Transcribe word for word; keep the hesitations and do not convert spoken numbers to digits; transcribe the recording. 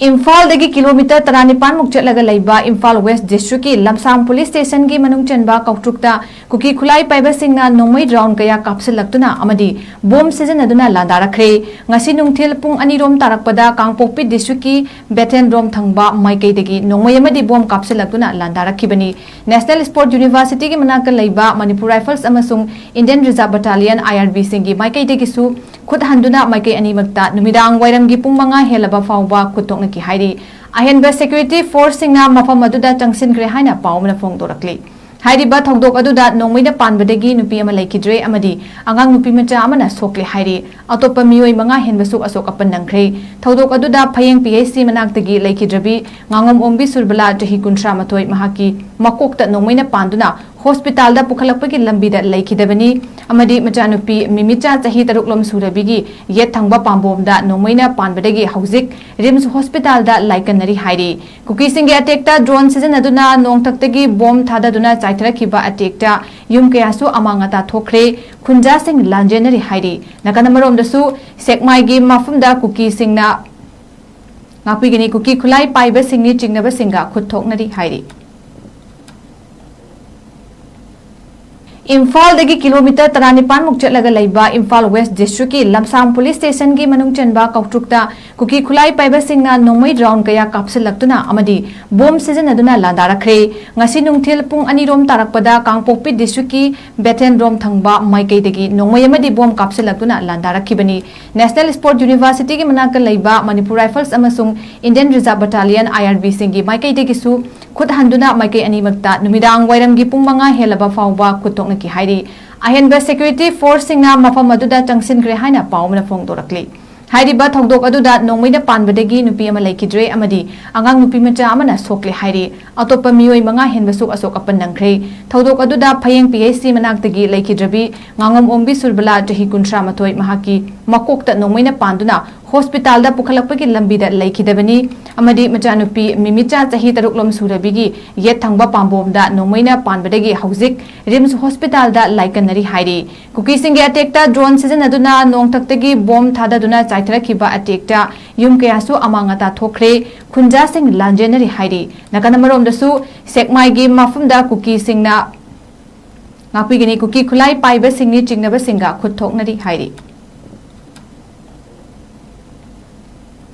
ꯏꯝꯐꯥꯜꯗꯒꯤ ꯀꯤꯂꯣꯃꯤꯇꯔ ꯇꯔꯥꯅꯤꯄꯥꯟ ꯃꯨꯛ ꯆꯠꯂꯒ ꯂꯩꯕ ꯏꯝꯐꯥꯜ ꯋꯦꯁ ꯗꯤꯁꯇ꯭ꯔꯤꯛꯀꯤ ꯂꯝꯁꯥꯡ ꯄꯨꯂꯤꯁ ꯁ꯭ꯇꯦꯁꯟꯒꯤ ꯃꯅꯨꯡ ꯆꯟꯕ ꯀꯧꯇ꯭ꯔꯨꯛꯇ ꯀꯨꯀꯤ ꯈꯨꯠꯂꯥꯏ ꯄꯥꯏꯕꯁꯤꯡꯅ ꯅꯣꯡꯃꯩ ꯔꯥꯎꯟ ꯀꯌꯥ ꯀꯥꯞꯁꯤꯜꯂꯛꯇꯨꯅ ꯑꯃꯗꯤ ꯕꯣꯝ ꯁꯤꯖꯤꯟꯅꯗꯨꯅ ꯂꯥꯟꯗꯥꯔꯛꯈ꯭ꯔꯦ꯫ ꯉꯁꯤ ꯅꯨꯡꯊꯤꯜ ꯄꯨꯡ ꯑꯅꯤ ꯔꯣꯝ ꯇꯥꯔꯛꯄꯗ ꯀꯥꯡꯄꯣꯛꯄꯤ ꯗꯤꯁꯇ꯭ꯔꯤꯛꯀꯤ ꯕꯦꯊꯦꯟ ꯔꯣꯝ ꯊꯪꯕ ꯃꯥꯏꯀꯩꯗꯒꯤ ꯅꯣꯡꯃꯩ ꯑꯃꯗꯤ ꯕꯣꯝ ꯀꯥꯞꯁꯤꯜꯂꯛꯇꯨꯅ ꯂꯥꯟꯗꯥꯔꯛꯈꯤꯕꯅꯤ꯫ ꯅꯦꯁꯅꯦꯜ ꯁ꯭ꯄꯣꯔꯠ ꯌꯨꯅꯤꯚꯔꯁꯤꯇꯤꯒꯤ ꯃꯅꯥꯛꯇ ꯂꯩꯕ ꯃꯅꯤꯄꯨꯔ ꯔꯥꯏꯐꯜꯁ ꯑꯃꯁꯨꯡ ꯏꯟꯗꯤꯌꯟ ꯔꯤꯖꯥꯔꯚ ꯕꯠꯇꯥꯂꯤꯌꯟ, ꯑꯥꯏ ꯑꯥꯔ ꯕꯤꯁꯤꯡꯒꯤ ꯃꯥꯏꯀꯩꯗꯒꯤꯁꯨ ꯈꯨꯠ ꯍꯟꯗꯨꯅ ꯃꯥꯏꯀꯩ ꯑꯅꯤꯃꯛꯇ ꯅꯨꯃꯤꯗꯥꯡ ꯋꯥꯏꯔꯝꯒꯤ ꯄꯨꯡ ꯃꯉꯥ ꯍꯦꯜꯂꯕ ꯐꯥꯎꯕ ꯈꯨꯠ ꯊꯣꯛꯅꯈꯤ ꯍꯥꯏꯔꯤ꯫ ꯑꯍꯦꯟꯕ ꯁꯦꯀ꯭ꯌꯨꯔꯤꯇꯤ ꯐꯣꯔꯁꯁꯤꯡꯅ ꯃꯐꯝ ꯑꯗꯨꯗ ꯆꯪꯁꯤꯟꯈ꯭ꯔꯦ ꯍꯥꯏꯅ ꯄꯥꯎ ꯑꯃꯅ ꯐꯣꯡꯗꯣꯔꯛꯂꯤ꯫ ꯍꯥꯏꯔꯤꯕ ꯊꯧꯗꯣꯛ ꯑꯗꯨꯗ ꯅꯣꯡꯃꯩꯅ ꯄꯥꯟꯕꯗꯒꯤ ꯅꯨꯄꯤ ꯑꯃ ꯂꯩꯈꯤꯗ꯭ꯔꯦ ꯑꯃꯗꯤ ꯑꯉꯥꯡ ꯅꯨꯄꯤ ꯃꯆꯥ ꯑꯃꯅ ꯁꯣꯛꯂꯦ ꯍꯥꯏꯔꯤ꯫ ꯑꯇꯣꯞꯄ ꯃꯤꯑꯣꯏ ꯃꯉꯥ ꯍꯦꯟꯕꯁꯨ ꯑꯁꯣꯛ ꯑꯄꯟ ꯅꯪꯈ꯭ꯔꯦ꯫ ꯊꯧꯗꯣꯛ ꯑꯗꯨꯗ ꯐꯌꯦꯡ ꯄꯤ ꯑꯩꯆ ꯁꯤ ꯃꯅꯥꯛꯇꯒꯤ ꯂꯩꯈꯤꯗ꯭ꯔꯕꯤ ꯉꯥꯉꯣꯝ ꯑꯣꯡꯕꯤ ꯁꯨꯔꯕꯂꯥ, ꯆꯍꯤ ꯀꯨꯟꯊ꯭ꯔꯥ ꯃꯥꯊꯣꯏ, ꯃꯍꯥꯛꯀꯤ ꯃꯀꯣꯛꯇ ꯅꯣꯡꯃꯩꯅ ꯄꯥꯟꯗꯨꯅ ꯍꯣꯁꯄꯤꯇꯥꯜꯗ ꯄꯨꯈꯠꯂꯛꯄꯒꯤ ꯂꯝꯕꯤꯗ ꯂꯩꯈꯤꯗꯕꯅꯤ ꯑꯃꯗꯤ ꯃꯆꯥꯅꯨꯄꯤ ꯃꯤꯃꯤꯆꯥ, ꯆꯍꯤ ꯇꯔꯨꯛ ꯂꯣꯝ ꯁꯨꯔꯕꯤꯒꯤ ꯌꯦꯠ ꯊꯪꯕ ꯄꯥꯝꯕꯣꯝꯗ ꯅꯣꯡꯃꯩꯅ ꯄꯥꯟꯕꯗꯒꯤ ꯍꯧꯖꯤꯛ ꯔꯤꯝꯁ ꯍꯣꯁꯄꯤꯇꯥꯜꯗ ꯂꯥꯏꯀꯠꯅꯔꯤ ꯍꯥꯏꯔꯤ꯫ ꯀꯨꯀꯤꯁꯤꯡꯒꯤ ꯑꯇꯦꯛꯇ ꯗ꯭ꯔꯣꯟ ꯁꯤꯖꯤꯟꯅꯗꯨꯅ ꯅꯣꯡꯊꯛꯇꯒꯤ ꯕꯣꯝ ꯊꯥꯗꯗꯨꯅ ꯆꯥꯏꯊꯔꯛꯈꯤꯕ ꯑꯇꯦꯛꯇ ꯌꯨꯝ ꯀꯌꯥꯁꯨ ꯑꯃꯥꯡ ꯑꯇꯥ ꯊꯣꯛꯈ꯭ꯔꯦ꯫ ꯈꯨꯟꯖꯥꯁꯤꯡ ꯂꯥꯟꯖꯦꯟꯅꯔꯤ ꯍꯥꯏꯔꯤ꯫ ꯅꯥꯀꯟ ꯑꯃꯔꯣꯝꯗꯁꯨ ꯁꯦꯛꯃꯥꯏꯒꯤ ꯃꯐꯝꯗ ꯀꯨꯀꯤꯁꯤꯡꯅ ꯉꯥꯛꯄꯤꯒꯅꯤ꯫ ꯀꯨꯀꯤ ꯈꯨꯠꯂꯥꯏ ꯄꯥꯏꯕꯁꯤꯡꯅꯤ ꯆꯤꯡꯅꯕꯁꯤꯡꯒ ꯈꯨꯠ ꯊꯣꯛꯅꯔꯤ ꯍꯥꯏꯔꯤ꯫ ꯏꯝꯐꯥꯜꯗꯒꯤ ꯀꯤꯂꯣꯃꯤꯇꯔ ꯇꯔꯥꯅꯤꯄꯥꯟ ꯃꯨꯛ ꯆꯠꯂꯒ ꯂꯩꯕ ꯏꯝꯐꯥꯜ ꯋꯦꯁ ꯗꯤꯁꯇ꯭ꯔꯤꯛꯀꯤ ꯂꯝꯁꯥꯡ ꯄꯨꯂꯤꯁ ꯁ꯭ꯇꯦꯁꯟꯒꯤ ꯃꯅꯨꯡ ꯆꯟꯕ ꯀꯧꯇ꯭ꯔꯨꯛꯇ ꯀꯨꯀꯤ ꯈꯨꯠꯂꯥꯏ ꯄꯥꯏꯕꯁꯤꯡꯅ ꯅꯣꯡꯃꯩ ꯔꯥꯎꯟ ꯀꯌꯥ ꯀꯥꯞꯁꯤꯜꯂꯛꯇꯨꯅ ꯑꯃꯗꯤ ꯕꯣꯝ ꯁꯤꯖꯤꯟꯅꯗꯨꯅ ꯂꯥꯟꯗꯥꯔꯛꯈ꯭ꯔꯦ꯫ ꯉꯁꯤ ꯅꯨꯡꯊꯤꯜ ꯄꯨꯡ ꯑꯅꯤ ꯔꯣꯝ ꯇꯥꯔꯛꯄꯗ ꯀꯥꯡꯄꯣꯛꯄꯤ ꯗꯤꯁꯇ꯭ꯔꯤꯛꯀꯤ ꯕꯦꯊꯦꯟ ꯔꯣꯝ ꯊꯪꯕ ꯃꯥꯏꯀꯩꯗꯒꯤ ꯅꯣꯡꯃꯩ ꯑꯃꯗꯤ ꯕꯣꯝ ꯀꯥꯞꯁꯤꯜꯂꯛꯇꯨꯅ ꯂꯥꯟꯗꯥꯔꯛꯈꯤꯕꯅꯤ꯫ ꯅꯦꯁꯅꯦꯜ ꯁ꯭ꯄꯣꯔꯠ ꯌꯨꯅꯤꯚꯔꯁꯤꯇꯤꯒꯤ ꯃꯅꯥꯛꯇ ꯂꯩꯕ ꯃꯅꯤꯄꯨꯔ ꯔꯥꯏꯐꯜꯁ ꯑꯃꯁꯨꯡ ꯏꯟꯗꯤꯌꯟ ꯔꯤꯖꯥꯔꯚ ꯕꯠꯇꯥꯂꯤꯌꯟ, ꯑꯥꯏ ꯑꯥꯔ ꯕꯤꯁꯤꯡꯒꯤ ꯃꯥꯏꯀꯩꯗꯒꯤꯁꯨ ꯈꯨꯠ ꯍꯟꯗꯨꯅ ꯃꯥꯏꯀꯩ ꯑꯅꯤꯃꯛꯇ ꯅꯨꯃꯤꯗꯥꯡ ꯋꯥꯏꯔꯝꯒꯤ ꯄꯨꯡ ꯃꯉꯥ ꯍꯦꯜꯂꯕ ꯐꯥꯎꯕ ꯈꯨꯠ ꯊꯣꯛꯅꯈꯤ ꯍꯥꯏꯔꯤ꯫ ꯑꯍꯦꯟꯕ ꯁꯦꯀ꯭ꯌꯨꯔꯤꯇꯤ ꯐꯣꯔꯁꯁꯤꯡꯅ ꯃꯐꯝ ꯑꯗꯨꯗ ꯆꯪꯁꯤꯟꯈ꯭ꯔꯦ ꯍꯥꯏꯅ ꯄꯥꯎ ꯑꯃꯅ ꯐꯣꯡꯗꯣꯔꯛꯂꯤ꯫ ꯍꯥꯏꯔꯤꯕ ꯊꯧꯗꯣꯛ ꯑꯗꯨꯗ ꯅꯣꯡꯃꯩꯅ ꯄꯥꯟꯕꯗꯒꯤ ꯅꯨꯄꯤ ꯑꯃ ꯂꯩꯈꯤꯗ꯭ꯔꯦ ꯑꯃꯗꯤ ꯑꯉꯥꯡ ꯅꯨꯄꯤ ꯃꯆꯥ ꯑꯃꯅ ꯁꯣꯛꯂꯦ ꯍꯥꯏꯔꯤ꯫ ꯑꯇꯣꯞꯄ ꯃꯤꯑꯣꯏ ꯃꯉꯥ ꯍꯦꯟꯕꯁꯨ ꯑꯁꯣꯛ ꯑꯄꯟ ꯅꯪꯈ꯭ꯔꯦ꯫ ꯊꯧꯗꯣꯛ ꯑꯗꯨꯗ ꯐꯌꯦꯡ ꯄꯤ ꯑꯩꯆ ꯁꯤ ꯃꯅꯥꯛꯇꯒꯤ ꯂꯩꯈꯤꯗ꯭ꯔꯕꯤ ꯉꯥꯉꯣꯝ ꯑꯣꯡꯕꯤ ꯁꯨꯔꯕꯂꯥ, ꯆꯍꯤ ꯀꯨꯟꯊ꯭ꯔꯥ ꯃꯥꯊꯣꯏ, ꯃꯍꯥꯛꯀꯤ ꯃꯀꯣꯛꯇ ꯅꯣꯡꯃꯩꯅ ꯄꯥꯟꯗꯨꯅ ꯍꯣꯁꯄꯤꯇꯥꯜꯗ ꯄꯨꯈꯠꯂꯛꯄꯒꯤ ꯂꯝꯕꯤꯗ ꯂꯩꯈꯤꯗꯕꯅꯤ ꯑꯃꯗꯤ ꯃꯆꯥꯅꯨꯄꯤ ꯃꯤꯃꯤꯆꯥ ꯆꯍꯤ ꯇꯔꯨꯛꯂꯣꯝ ꯁꯨꯔꯕꯤꯒꯤ ꯌꯦꯠ ꯊꯪꯕ ꯄꯥꯝꯕꯣꯝꯗ ꯅꯣꯡꯃꯩꯅ ꯄꯥꯟꯕꯗꯒꯤ ꯍꯧꯖꯤꯛ ꯔꯤꯝꯁ ꯍꯣꯁꯄꯤꯇꯥꯜꯗ ꯂꯥꯏꯀꯠꯅꯔꯤ ꯍꯥꯏꯔꯤ꯫ ꯀꯨꯀꯤꯁꯤꯡꯒꯤ ꯑꯦꯇꯦꯛꯇ ꯗ꯭ꯔꯣꯟ ꯁꯤꯖꯤꯟꯅꯗꯨꯅ ꯅꯣꯡꯊꯛꯇꯒꯤ ꯕꯣꯝ ꯊꯥꯗꯗꯨꯅ ꯆꯥꯏꯊꯔꯛꯈꯤꯕ ꯑꯦꯇꯦꯛꯇ ꯌꯨꯝ ꯀꯌꯥꯁꯨ ꯑꯃꯥꯡ ꯑꯇꯥ ꯊꯣꯛꯈ꯭ꯔꯦ꯫ ꯈꯨꯟꯖꯥꯁꯤꯡ ꯂꯥꯟꯖꯦꯟꯅꯔꯤ ꯍꯥꯏꯔꯤ꯫ ꯅꯥꯀꯟ ꯑꯃꯔꯣꯝꯗꯁꯨ ꯁꯦꯛꯃꯥꯏꯒꯤ ꯃꯐꯝꯗ ꯀꯨꯀꯤꯁꯤꯡꯅ ꯉꯥꯛꯄꯤꯒꯅꯤ꯫ ꯀꯨꯀꯤ ꯈꯨꯠꯂꯥꯏ ꯄꯥꯏꯕꯁꯤꯡꯅꯤ ꯆꯤꯡꯅꯕꯁꯤꯡꯒ ꯈꯨꯠ ꯊꯣꯛꯅꯔꯤ ꯍꯥꯏꯔꯤ꯫